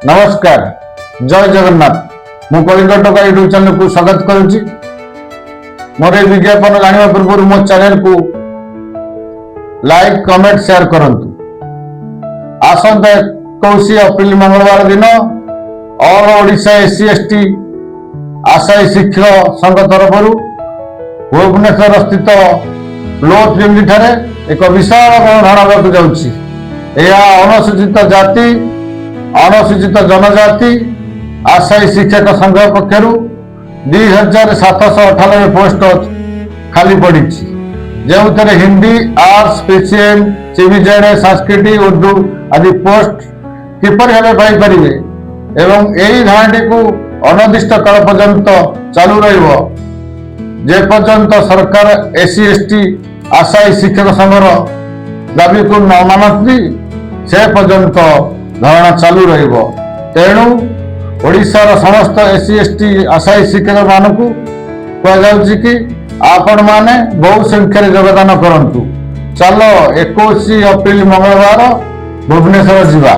ନମସ୍କାର, ଜୟ ଜଗନ୍ନାଥ। ମୁଁ କଳିଙ୍ଗ ଟୋକା ୟୁଟ୍ୟୁବ ଚ୍ୟାନେଲକୁ ସ୍ୱାଗତ କରୁଛି। ମୋର ଏହି ବିଜ୍ଞାପନ ଜାଣିବା ପୂର୍ବରୁ ମୋ ଚ୍ୟାନେଲକୁ ଲାଇକ୍, କମେଣ୍ଟ, ସେୟାର କରନ୍ତୁ। ଆସନ୍ତା 21 ଏପ୍ରିଲ ମଙ୍ଗଳବାର ଦିନ ଅଲ୍ ଓଡ଼ିଶା ଏସ୍ସି ଏସ୍ଟି ଆଶାୟୀ ଶିକ୍ଷକ ସଂଘ ତରଫରୁ ଭୁବନେଶ୍ୱର ସ୍ଥିତ ଲୋ ଠାରେ ଏକ ବିଶାଳ ଗଣଧାରଣା ହେବାକୁ ଯାଉଛି। ଏହା ଅନୁସୂଚିତ ଜାତି, ଅନୁସୂଚିତ ଜନଜାତି ଆଶାୟୀ ଶିକ୍ଷକ ସଂଘ ପକ୍ଷରୁ 2798 ପୋଷ୍ଟ ଖାଲି ପଡ଼ିଛି, ଯେଉଁଥିରେ Hindi, arts, PCM, CBZ, Sanskrit, Urdu ଆଦି ପୋଷ୍ଟ କିପରି ଭାବେ ପାଇପାରିବେ ଏବଂ ଏହି ଧାରଣାଟିକୁ ଅନିର୍ଦ୍ଦିଷ୍ଟ କାଳ ପର୍ଯ୍ୟନ୍ତ ଚାଲୁ ରହିବ, ଯେପର୍ଯ୍ୟନ୍ତ ସରକାର ଏସ୍ସି ଏସ୍ଟି ଆଶାୟୀ ଶିକ୍ଷକ ସଂଘର ଦାବିକୁ ନ ମାନନ୍ତି, ସେ ପର୍ଯ୍ୟନ୍ତ ଧାରଣା ଚାଲୁ ରହିବ। ତେଣୁ ଓଡ଼ିଶାର ସମସ୍ତ ଏସ୍ସି ଏସ୍ଟି ଆଶାୟୀ ଶିକ୍ଷକମାନଙ୍କୁ କୁହାଯାଉଛି କି ଆପଣମାନେ ବହୁ ସଂଖ୍ୟାରେ ଯୋଗଦାନ କରନ୍ତୁ। ଚାଲ, 21 ଏପ୍ରିଲ ମଙ୍ଗଳବାର ଭୁବନେଶ୍ୱର ଯିବା।